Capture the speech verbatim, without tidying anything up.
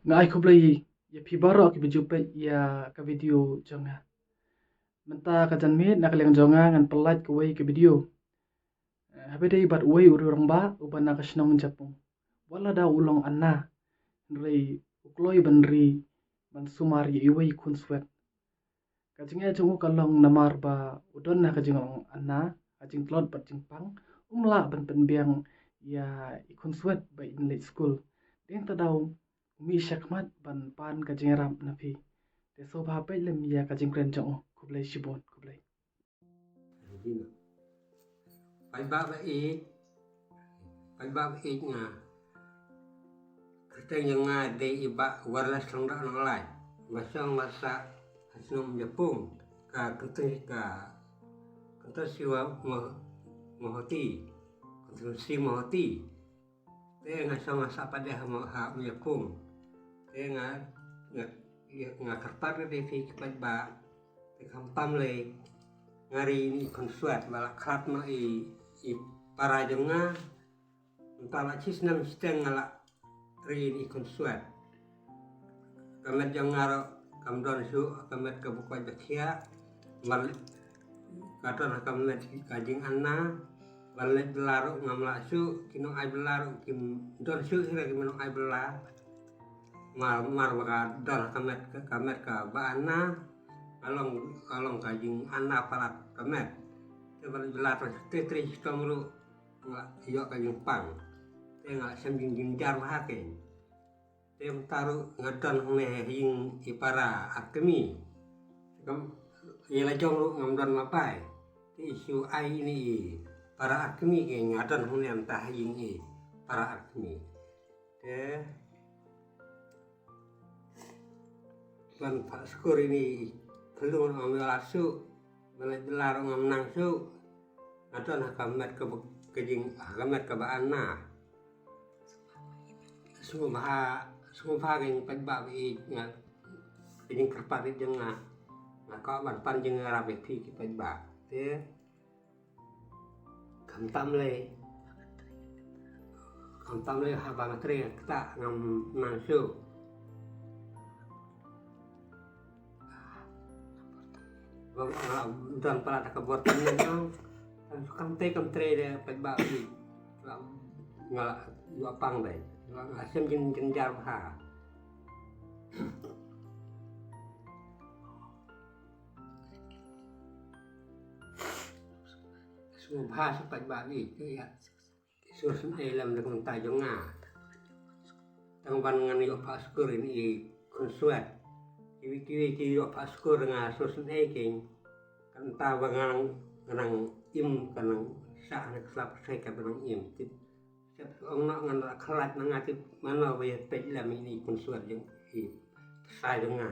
Nga ai khublei ïa phi baroh kiba ju peit ïa ka video jong nga. Mynta ka janmiet na ka liang jong nga ngan pynlait kawei ka video. Eh, haba dei bad uwei u rangbah uba na ka shnong Japung. Wat la da u long Anna, hynrei u kloi ban ri ban sumar ïa iwei i khunswet. Ka jingeh jong u ka long namar ba u don na ka jinglong Anna, ka jingtlot bad jingpang, um lah ban pynbiang ïa i khunswet ba in leit skul. Dei ta daw u mih shakhmat ban pan ka jingïarap na phi. Te sngewbha peit lem ïa ka jingkren jong u. Khublei shibun, khublei. Paidbah ba ïeit, paidbah ba ïeit, nga kyrteng jong nga dei i Bah Wireless Lyngdoh Nonglait, ba shong ba sah ha shnong Japung, ka constituency, ka constituency Mawhati, constituency Mawhati. Te nga shong nga sah pat de ha Mawhati, ha Japung. Te nga, nga, nga kyrpad ïa phi ki paidbah. Te khamtam lei nga ri ïa i khunswet ba la khlad noh i, i para jong nga. Mynta la shi snem shiteng nga la ri ïa i khunswet. Ka met jong nga ruh kam don shuh, ka met kaba koit ba khiah. Mar ka don ha ka met ka jingana. Ban leit bylla ruh ngam lah shuh, ki nong ai bylla ruh kim don shuh, hira ki nong ai bylla. Mar, mar ba ka don ha ka met, ka met kaba ana. Ka long, ka long ka jingana palat ka met. Te ban leit bylla tang shatei tang shitom ruh nga ïoh ka jingpang. Te nga shem jingjynjar bha kein. Te mynta ruh nga don hangne ha ïing i para ar kmie. Kam ïa la jong ruh ngam don ma bai. Te i shu ai ïa i para ar kmie, ke nga don hangne mynta ha ïing i para ar kmie. Te ban phah skur ïa i khyllung ruh ngam ïoh lad shuh. Ban leit bylla ruh ngam nang shuh. Nga don ha ka met kaba, ka jing, ha ka met kaba ana. Sngewbha, sngewbha kein paidbah ba ïeit, nga, ka jingkyrpad jong nga. Nga kwah ban pan jingïarap ïa phi ki paidbah. Te khamtam lei, khamtam lei haba nga trei kata ngam nang shuh. Ba nga don palat ka bor tang nang. Kam trei, kam trei de paidbah ïeit. Nga la ïoh pang de. Nga shem jin, jynjar bha. Sngewbha sha paidbah ïeit. Ïa. Sngewsynei lem da ka bynta jong nga. Tang ban ngan ïoh phah skur ïa i khunswet. Kiwei kiwei ki ïoh phah skur, nga sngewsynei kein. Ka bynta ba nga nang, nga nang im, ka nang sah na ka sla pyrthei kaba nang im. Tip, tip ong noh ngan la khlad, na nga tip mano ba ïa peit lem ïa i khunswet jong i pisa jong nga.